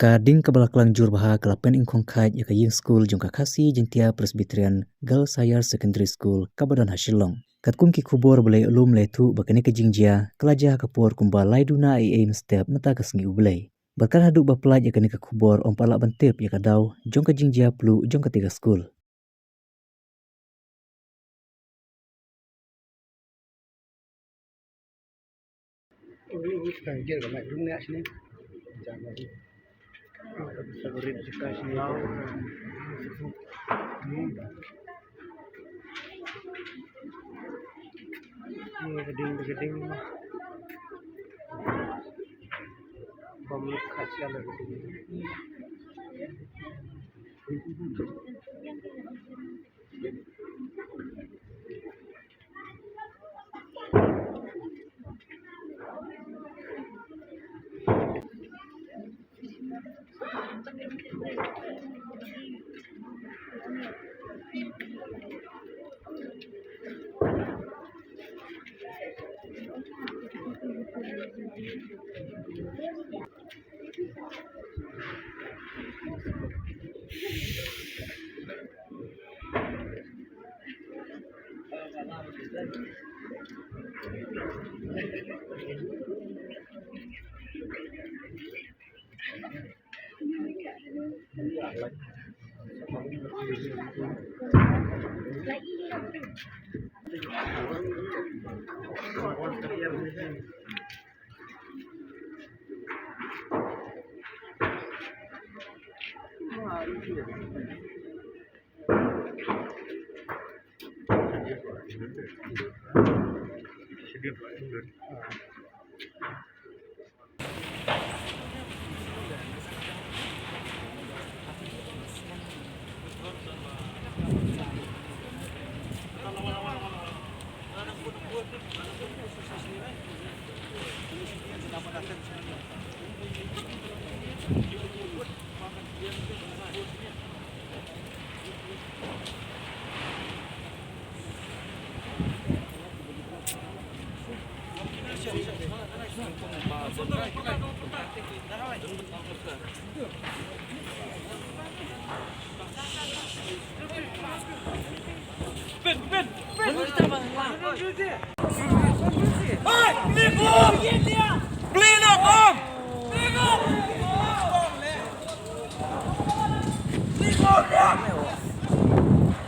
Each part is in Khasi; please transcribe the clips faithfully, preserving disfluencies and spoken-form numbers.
Ka ding kaba la klang jur bha ka la pyningkhong khaid ïa ka ïing skul jong ka Khasi Jaintia Presbyterian Girls Higher Secondary School kaba don ha Shillong. Katkum ki khubor ba la ïoh lum la ïathuh ba kane ka jingjia ka la jia ha ka por kumba lai duna eiei mynstep mynta ka sngi U Blei. Bad kat haduh ba pynlait ïa kane ka khubor ym pat lah ban tip ïa ka daw jong ka jingjia pluh jong kata ka skul.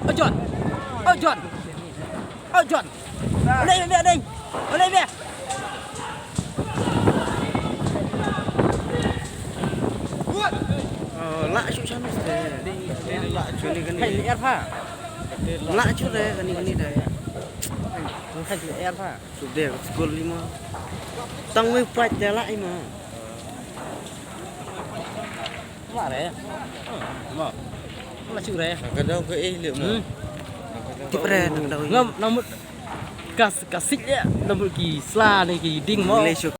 Oi, John! Oi, John! Oi, John! Oleh, oleh, oleh! Oleh, oleh! Oh, lah shu chance de. Lah shu ni kani. Hai, air pha. Lah shu de kani kani de. Hai, air pha. Shu de school lima. Tang wei pat de lah ima. Lah re. Mo. Lah shu re. Ka dau ka eh le mo. Hmm. Tip re ka dau. Ngam namut kas kasik ya namut ki sla ne ki ding mo. Le shu.